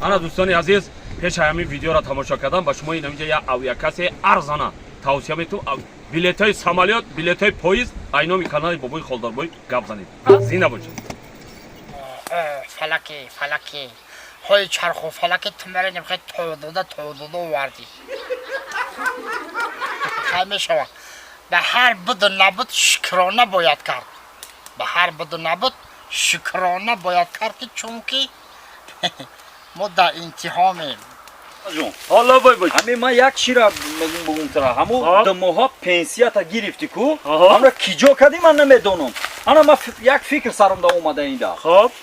Ана дӯстони азиз, пеш ҳамин видеоро тамошо кардан ба шумо инаминҷа як авиакассе арзона тавсия метум. Билетҳои самолёт, билетҳои поезд ай номи канали Бобои Холдорбой гап занед. Зинда бошед. Фалаки, фалаки, ҳои чарху фалаки, ту мара немхе тодода тодода овардӣ. Хай, мешавад. Ба ҳар буду набуд шукрона бояд кард, ба ҳар буду набуд шукрона бояд кард, ки чунки мо дар интиҳомем. Ҳоло бой бой. Ҳамин ман як чира мегум, бугум тара. Ҳаму 2 моҳа пенсията гирифтӣ ку, ҳамра киҷо кардӣ, ман намедонам. Ана ман як фикр сарам да омада инда.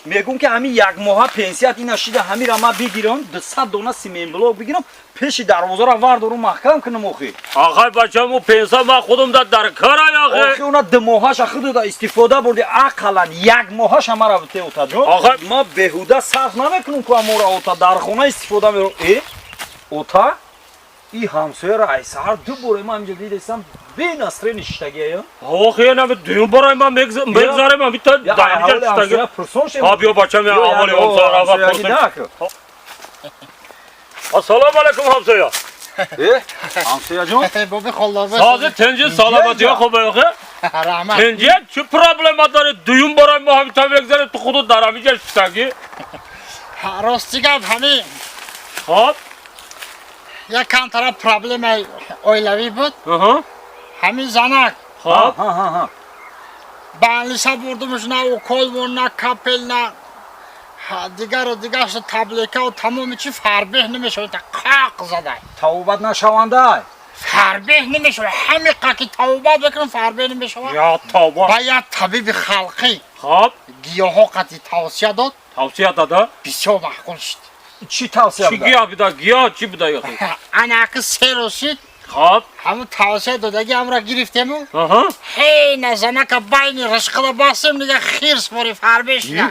Мегум, ки ҳамин як моҳа пенсият ина шида, ҳамира ман бигирам, 200 дона семенблок бигирам, пеши дарвозаро вардорум, маҳкам кунам охи. Охай бачаму, пенса ман худум да дар карай охе. Охи, уна 2 моҳаша худуда истифода бурди, ақаллан як моҳаша мара бите, отаҷон. Ман беҳуда сарф намекунам ку амора, ота, дар хона истифода мерам. Э, ота, и ҳамсояро ай саҳар ду бора ман инҷа дидестам, бенастроение шиштагиям. Охе, на дуюм бора ман мегзарем, ам бита дар инҷа шиштаги. Пурсон шем. Ҳа, биё, бачам, я аввали ҳамсоя ава пурсем. Ассалому алайкум, ҳамсоя. Э, ҳамсояҷон. Боби Холдорбой. Сози тинҷи, саломатиё хуб охе? Раҳмат. Тинҷи, чӣ проблема дори? Дуюм бора мо ҳамита мегзарем, ту худу дар ҳаминҷа шиштагӣ. Рости гап, ҳамин як камтара проблемаи оилавӣ буд. Ҳамин занак больница бурдумш, на укол на капель, на дигару дигарш, таблеткау тамоми чи, фарбеҳ намешавад, қақ задай. Тавбат нашавандай. Фарбеҳ намешавад, ҳамиқа ки тавбат бикунам, фарбеҳ намешавад. Я тавба. Ба як табиби халқӣ гиёҳҳо қатъи тавсия дод. Тавсия дада. Бисёр маъқул шуд. Чӣ тавсия? Чӣ гиёҳ буда? Гиёҳ чӣ буда яхи? Анаки серусид. Ҳамун тавсия додаги ҳамра гирифтему ҳей назанака байни ришқада бастем, дига хирс бори фарбеҳ шуда.